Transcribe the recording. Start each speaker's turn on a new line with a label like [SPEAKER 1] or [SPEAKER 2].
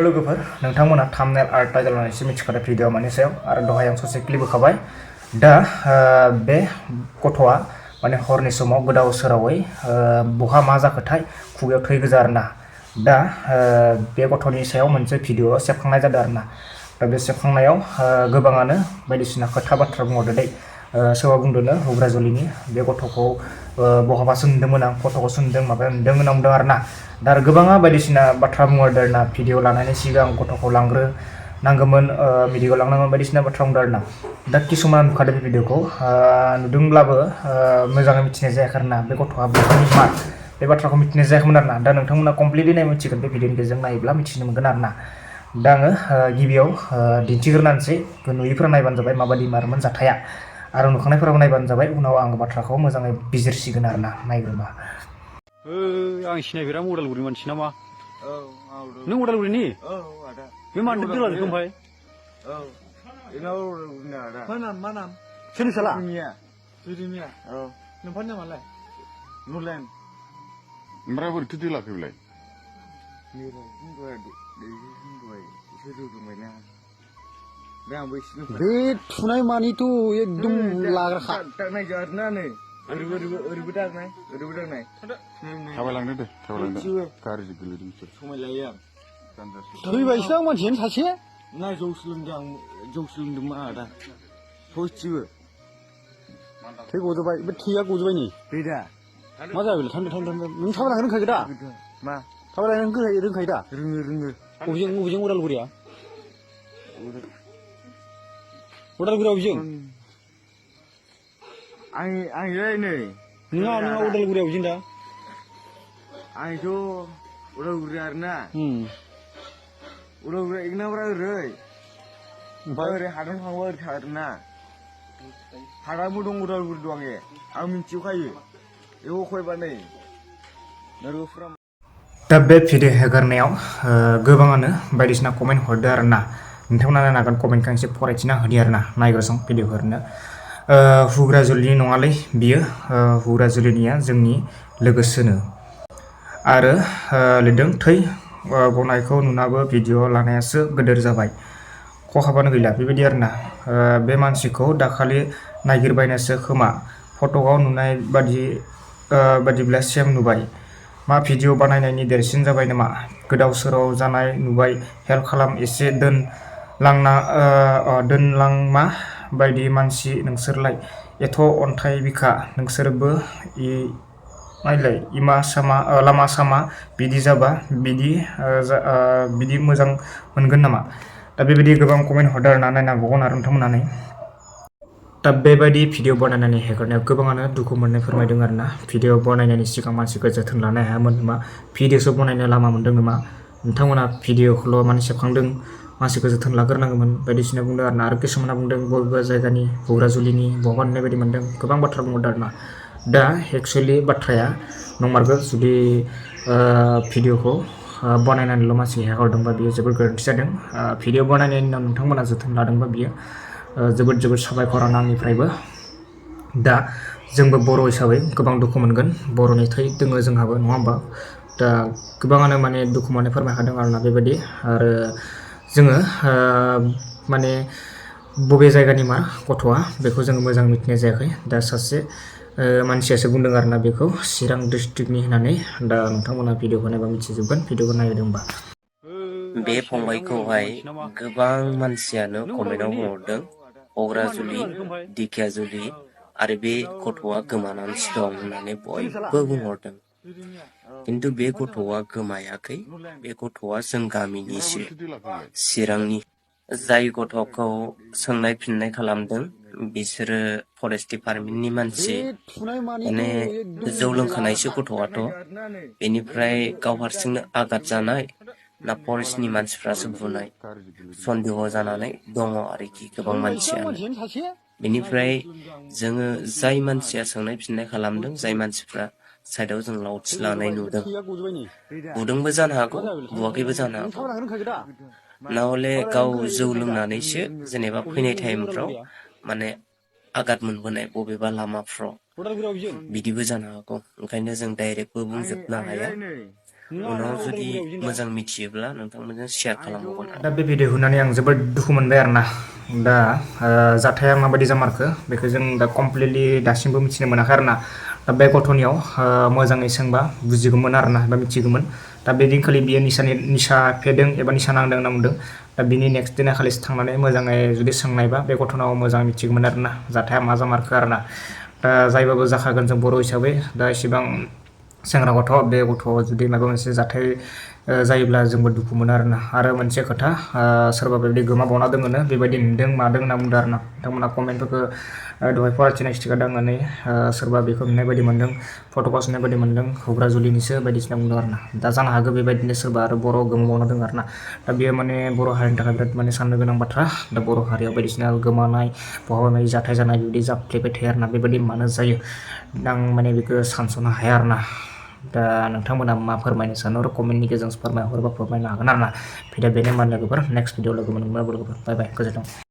[SPEAKER 1] लोगोफोर नोंथांमोना थाम्बनेल आरो टाइटेल होनानैसो मिथिखादों भिडिअ मानि सायाव आरो दहाय आं ससे क्लिप होखाबाय दा बे गथ'आ माने हरनि समाव गोदाव सोरावै बहा मा जाखोथाय खुगायाव थै गोजा आरोना दा बे गथ'नि सायाव मोनसे भिडिअ सेबखांनाय जादों आरोना दा बे सेबखांनायाव गोबाङानो बायदिसिना खोथा बाथ्रा बुंहरदो दै सोरबा बुंदोंनो हुग्राजुलिनि बे गथ'खौ बहाबासो नुदोंमोन आं फट'खौसो नुदों माबा नुदों होनना बुंदों आरोना दा गोबाङा बायदिसिना बाथ्रा बुंहरदों आरोना भिडिअ लानायनि सिगां गथ'खौ लांग्रोनांगौमोन मेडिकेलाव लांनांगोन बायदिसिना बाथ्रा बुंदों आरोना दा किसुमान नुखादों बे भिडिअखौ नुदोंब्लाबो मोजाङै मिथिनाय जायाखै आरोना बे गथ'आ बहानि मा बे बाथ्राखौ मिथिनाय जायाखैमोन आरोना दा नोंथांमोना कमप्लिटलि नाय मिथिगोन बे भिडिअनि गेजेरजों नायोब्ला मिथिनो मोनगोन आरोना दा आङो गिबियाव दिन्थिग्रोनानैसै नुयिफोरा नायबानो जाबाय माबायदि मारमोन जाथाया आरो नुखानायफोराबो नायबानो जाबाय उनाव आं बाथ्राखौ मोजाङै बिजिरसिगोन आरोना नायग्रोबा
[SPEAKER 2] आं सिनायफेरा उदालगुरि मानसि नामा नों उदालगुरिनि बे मानो दोलाजोबखो ओमफ्राय
[SPEAKER 3] मा नाम
[SPEAKER 2] सोरनि साला
[SPEAKER 3] जुरिमिया नोंफानि नामालाय नुलेन
[SPEAKER 4] ओमफ्राय बोरैथो दोलाखै बेलाय
[SPEAKER 2] बे थुनाय मानिथ' एकदम लाग्राखा
[SPEAKER 3] ओरैबो दागनाय
[SPEAKER 4] थाबायलांदो दे थाबायलांदो गारिजों गोलैदों बिसोर
[SPEAKER 3] समायलायो आं
[SPEAKER 2] थैबायसो आं मानसियानो सासे
[SPEAKER 3] ना जौ सोलोंदोंमोन आं दा सयथिबो
[SPEAKER 2] थै गजोबबाय बे थैया गजोबबाय नै
[SPEAKER 3] दा
[SPEAKER 2] मा जाबाय थांदो नों थाबायलांनो रोंखायो दा
[SPEAKER 3] मा
[SPEAKER 2] थाबायलांनो रोंखायो दा
[SPEAKER 3] रोङो
[SPEAKER 2] बबेजों उदालगुरिया उदालगुरियाव बबेजों
[SPEAKER 3] आंलाय नै
[SPEAKER 2] नङा उदालगुरियाव बबेजों दा
[SPEAKER 3] आंथ' उदालगुरि आरोना उदालगुरि इगनाब्रा ओरै ओरै हादान थांबा ओरै थारोना हादानबो दं उदालगुरि दं आं मिथिखायो बेखौ खयबा नै नोरगोफोरा
[SPEAKER 1] दा बे भिडिअ हगारनायाव गोबाङानो बायदिसिना कमेन्ट हरदो आरोना नोंथांमोना नायनो हागोन कमेन्टखौ एसे फरायथिना होदो आरोना नायग्रोसं भिडिअखौ ओरैनो हुग्राजुलिनि नङालै बियो हुग्राजुलिनिया जोंनि लोगोसोनो आरो लिरदों थै गनायखौ नुनाबो भिडिअ लानायासो गोदोर जाबाय खहाबानो गैला बेबायदि आरोना बे मानसिखौ दाखालि नागिरबायनासो खोमा फट'आव नुनाय बादिब्ला सेम नुबाय मा भिडिअ बानायनायनि देरसिन जाबाय नामा गोदाव सोराव जानाय नुबाय हेल्प खालाम एसे दोनलांमा बायदि मानसि नोंसोरलाय एथ' अन्थाइ बिखा नोंसोरबो नायलाय लामा सामा बिदि जाबा बिदि मोजां मोनगोन नामा दा बेबायदि गोबां कमेन्ट हरदों आरोना नायनांगौगोन आरो नोंथांमोननानै दा बेबायदि भिडिअ बानायनानै हेगारनायाव गोबाङानो दुखु मोननाय फोरमायदों आरोना भिडिअ बानायनायनि सिगां मानसिखौ जोथोन लानो हायामोन नामा भिडिअसो बनायनो लामा मोनदों नामा नोंथांमोना भिडिअखौल' माने सेबखांदों मानसिखौ जोथोन लाग्रोनांगौमोन बायदिसिना बुंदों आरोना आरो किसुमाना बुंदों बबेबा जायगानि हुग्राजुलिनि बहाबा नुनाय बायदि मोनदों गोबां बाथ्रा बुंहरदों आरोना दा एक्सुवेलि बाथ्राया नंमारगौ जुदि भिडिअखौ बानायनानैल' मानसि हेगारदोंबा बियो जोबोद गोरोन्थि जादों भिडिअ बानायनायनि उनाव नोंथांमोना जोथोन लादोंबा बियो जोबोद साबायखर आंनिफ्रायबो दा जोंबो बर' हिसाबै गोबां दुखु मोनगोन बर'नि थै दोङो जोंहाबो नङा होमबा दा गोबाङानो माने दुखु मोननाय फोरमायखादों आरोना बेबायदि आरो जोङो माने बबे जायगानि मा गथ'आ बेखौ जोङो मोजां मिथिनाय जायाखै दा सासे मानसियासो बुंदों आरोना बेखौ चिरां डिस्ट्रिक्टनि होननानै दा नोंथांमोना भिडिअखौ नायबा मिथिजोबगोन भिडिअखौ नायदोंबा
[SPEAKER 5] बे फंबायखौहाय गोबां मानसियानो कमेन्टआव बुंहरदों हुग्राजुलि दिखियाजुलि आरो बे गथ'आ गोमानानैसो दं होननानै बयबो बुंहरदों खिन्थु बे गथ'आ गोमायाखै बे गथ'आ जों गामिनिसो चिरांनि जाय गथ'खौ सोंनाय फिननाय खालामदों बिसोरो फरेस्ट डिपार्टमेन्टनि मानसि माने जौ लोंखानायसो गथ'आथ' बेनिफ्राय गाव हारसिंनो आघात जानाय ना फरेस्टनि मानसिफ्रासो बुनाय सन्देह जानानै दङ आरोखि गोबां मानसियानो बेनिफ्राय जोङो जाय मानसिया सोंनाय फिननाय खालामदों जाय मानसिफ्रा साइडआव जों लावथि लानाय नुदों बुदोंबो जानो हागौ बुवाखैबो जानो हागौ नाहले गाव जौ लोंनानैसो जेनेबा फैनाय टाइमफ्राव माने आघात मोनबोनाय बबेबा लामाफ्राव बिदिबो जानो हागौ ओंखायनो जों डाइरेक्टबो बुंजोबनो हाया उनाव जुदि मोजां मिथियोब्ला नोंथांमोनजों शेयार खालामबावगोन
[SPEAKER 1] दा बे भिडिअखौ नुनानै आं जोबोद दुखु मोनबाय आरोना दा जाथाया माबायदि जामारखो बेखौ जों दा कमप्लिटलि दासिमबो मिथिनो मोनाखै आरोना दा बे गथ'नियाव मोजाङै सोंबा बुजिगौमोन आरोना एबा मिथिगौमोन दा बे दिनखालि बियो निसा फेदों एबा निसा नांदों होनना बुंदों दा बिनि नेक्स्ट दिना खालिसो थांनानै मोजाङै जुदि सोंनायबा बे गथ'नाव मोजाङै मिथिगौमोन आरोना जाथाया मा जामारखो आरोना दा जायबाबो जाखागोन जों बर' हिसाबै दा एसेबां सेंग्रा गथ' बे गथ'आव जुदि माबा मोनसे जाथाय जायोब्ला जोंबो दुखु मोनो आरोना आरो मोनसे खोथा सोरबा बेबायदि गोमाबावना दोङोनो बेबायदि नुदों मादों होनना बुंदों आरोना बिथांमोना कमेन्टफोरखौ दहाय फरायथिनाय स्टिकार दांनानै सोरबा बेखौ नुनाय बायदि मोन्दों फट'कस नुनाय बायदि मोन्दों हौग्रा जुलिनिसो बायदिसिना बुंदों आरोना दा जानो हागौ बेबायदिनो सोरबा आरो बर' गोमाबावना दङ आरोना दा बेयो माने बर' हारिनि थाखाय बिराद माने साननो गोनां बाथ्रा दा बर' हारियाव बायदिसिना गोमानाय बहाबा माने जाथाय जानाय बिदि जाफ्लेबाय थायो आरोना बेबायदि मानो जायो आं माने बेखौ सानस'नो हाया आरोना दा नोंथांमोना मा फोरमायनो सानो आरो कमेन्टनि गेजेरजों फोरमायहरोबा फोरमायनो हागोन आरोना भिडिअ बेनो मा लोगोफोर नेक्स्ट भिडिअ लोगो मोनगोन लोगोफोर बाय बाय गोजोन्थों।